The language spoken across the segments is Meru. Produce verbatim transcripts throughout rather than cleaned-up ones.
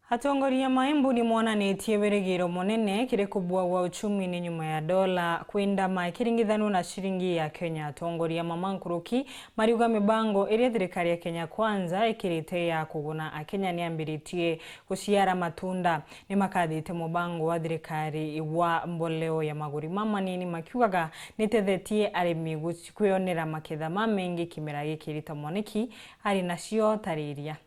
Atongoria ma Embu ni monanitie wirigiro munene kiri kubua gwa uchumi ni nyuma ya dola kwindama ikiringithanua na ciringi ya Kenya. Atongoria mama nkuruki mariuga mibango iria thirikari ya Kenya Kwanza ikirite ya kuguna Akenya ni ambiritie guciara matunda. Ni makathite mubango wa thirikari wa mboleo ya maguri mamanini, makiugaga ni tethetie arimi guci-, kwionera maketha mamengi kimera giki. Rita Mwaniki ari nacio tariria.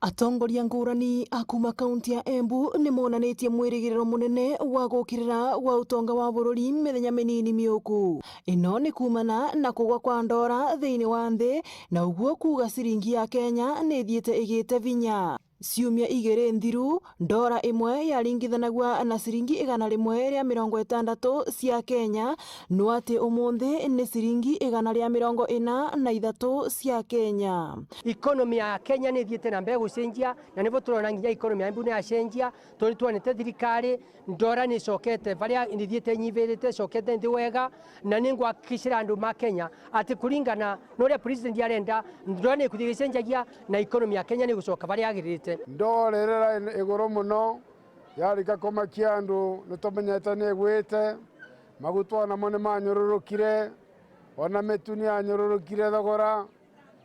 Atongoria ngurani a kuuma kaunti ya Embu ni monanitie mwirigiriro munene wa gukirira gwa utonga wa bururi mithenya minini miuku. Ino ni kuumana na kugwa kwa ndora thiini wa nthi, na uguo kuuga ciringi ya Kenya ni ithiite igite vinya. Ciumia igiri nthiru, ndora imwe yaringithanagua na ciringi igana rimwe ria mirongo itandatu cia Kenya, no ati umunthi ni ciringi igana ria mirongo ina na ithatu cia Kenya. Economy ya Kenya ni ithiite na mbere gucenjia, na nibo turona nginya economy ya Embu ni yacenjia, tondu twonete thirikari, ndora ni icokete baria ithiite inyiviriite, icokete nthi wega, na ni ngwakikishira andu ma Kenya ati kuringana na uria president arenda, ndora ni ikuthii icenjagia na economy ya Kenya ni igucoka baria yagiririte. Ndora irira iguru muno, yarika kumakia andu, ni tumenyete ni igwite, maguta namo ni manyururukire, ona mitu ni yanyururukire thogora,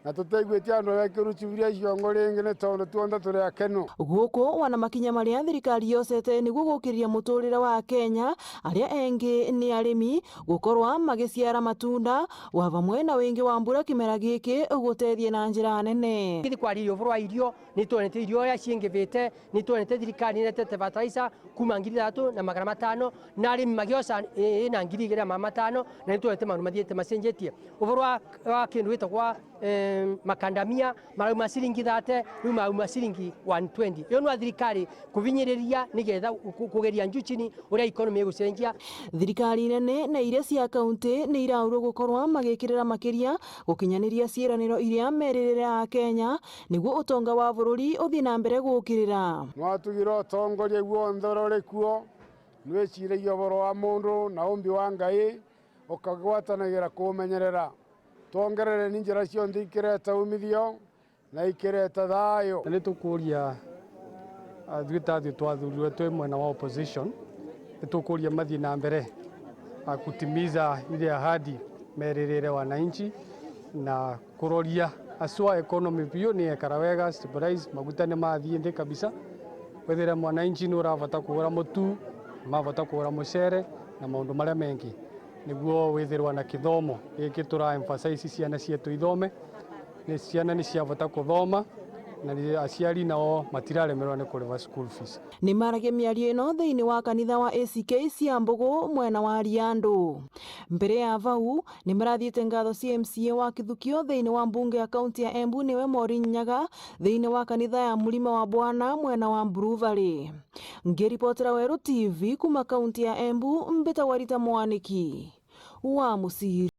na tutaiguitie andu bekirwa ciburia ciongo ringi, ni tondu tuonthe turi akenu. Guku wana makinya maria thirikari yocete niguo gukiriria muturire wa Akenya aria engi ni arimi gukorwa magiciara matunda, wa vamwe na wingi wa mbura kimera giki gutethie na njira nene. Kithi kwariria uvuru wa irio, ni twonete irio uria ciingivite, ni twonete thirikari ni iretete fertilizer kuuma ngiri ithatu na magana matano, na arimi magioca, ii, na ngiri igiri na magana matano, na ni twonete maundu mathiite macenjetie. Uvuru wa, wa kindu gitagwa, eh, makandamia, marauma ciringi thirty, riu marauma ciringi one twenty. Iyo nwa thirikari kuvinyiriria nigetha ku-, kugeria nju chini uria economy igucenjia. Thirikari nene na iria cia kaunti ni iraurua gukorwa magikirira makiria gukinyaniria ciiraniro iria meririre a Kenya, niguo utonga wa bururi uthii na mbere gukirira. Nwatugire utongoria guonthe uria uri kuo, nwiciragia uvoro wa mundu na umbi wa Ngai, ukagwatanagira kuumenyerera. Twongerereni njira cionthe ikireta umithio na ikireta thayu. Na ni tukuria, ah, twi ta athui twathurirwe twi mwena wa opposition, ni tukuria mathii na mbere, ah, kutimiza ile ahadi meririre wananchi na kuroria aswa economy biu ni ekara wega, stabilize, maguta ni mathii nthi kabisa. Wethire mwananchi ni urabata kugura mutu, mabata kugura mucere na maundu maria mengi. Niguo withirwa na kithomo giki tura emphasize ciana cietu ithome. Ni ciana ni ciabata kuthoma, na ni aciari nao matiraremerwa ni kuriva school fees. Ni maragia miario ino thiini wa kanitha wa A C K cia Mbugu mwena wa Riandu. Mbere ya vau, ni marathiite ngatho cia M C A wa Kithukio thiini wa mbunge ya kaunti ya Embu niwe Maureen Nyaga thiini wa kanitha ya Mlima wa Bwana mwena wa Mburu Valley. Ngiripotera Weru T V kuuma kaunti ya Embu, mbitagwa Rita Mwaniki wa Muciri.